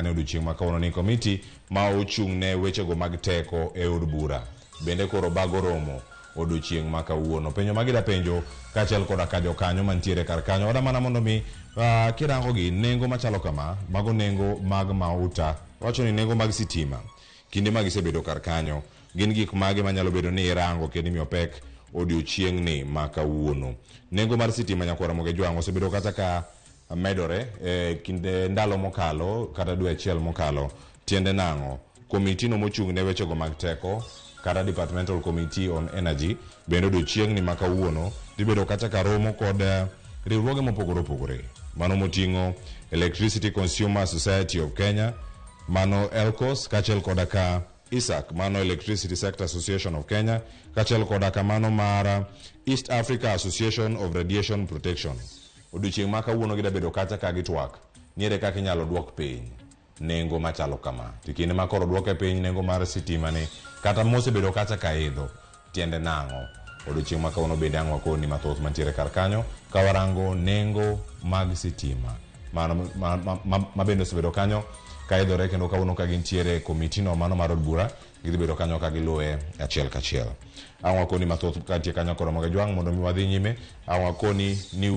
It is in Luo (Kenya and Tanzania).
E odiochieng' ma kawuono ni komiti ma ochung' ne wechego mag teko e od bura bende koro bago romo odiochieng' ma kawuono. Penjo ma gida penjo kaachiel koda ka jokanyo mantiere kar kanyo oda mana mondo mi kirango gi nengo machalo kama, mago nengo mag mauta, wacho ni nengo mag sitima kinde ma gisebedo kar kanyo gin gik mage manyalo bedo ni irango kendo imiyo pek odiochieng'ni ma kawuono. Nengo mar sitima nyakwar Ramogi Jwang' osebedo kata ka medore e kinde ndalo mokalo kata dwe achiel mokalo. Tiende nang'o? Komiti no mochung' ne wechego mag teko kata Departmental Committee on Energy bende odiochieng'ni ma kawuono dhi bedo kacha ka romo kod riwruoge mopogore opogore. Mano moting'o Electricity Consumer Society of Kenya, mano ELCOS, kaachiel koda ka ESAC, mano Electricity Sector Association of Kenya, kaachiel koda ka mano mar East Africa Association of Radiation Protection. Odiochieng' ma kawuono gida bedo kacha ka gitwak ni ere kaka inyalo duok piny nengo machalo kama. To kinde ma koro duoke piny nengo mar sitima ni kata mosebedo kacha ka idho tiende nang'o? Odiochieng' ma kawuono bende ang' wakoni mathoth mantiere kar kanyo ka warango nengo mag sitima mano ma bende osebedo kanyo ka idhore kendo kawuono ka gintiere e komiti no mano mar od bura gidhi bedo kanyo ka giluwe achiel kachiel. Ang' wakoni mathoth kantie kanyo koro Ramogi Jwang' mondo mi wadhi nyime. Ang' wakoni ni.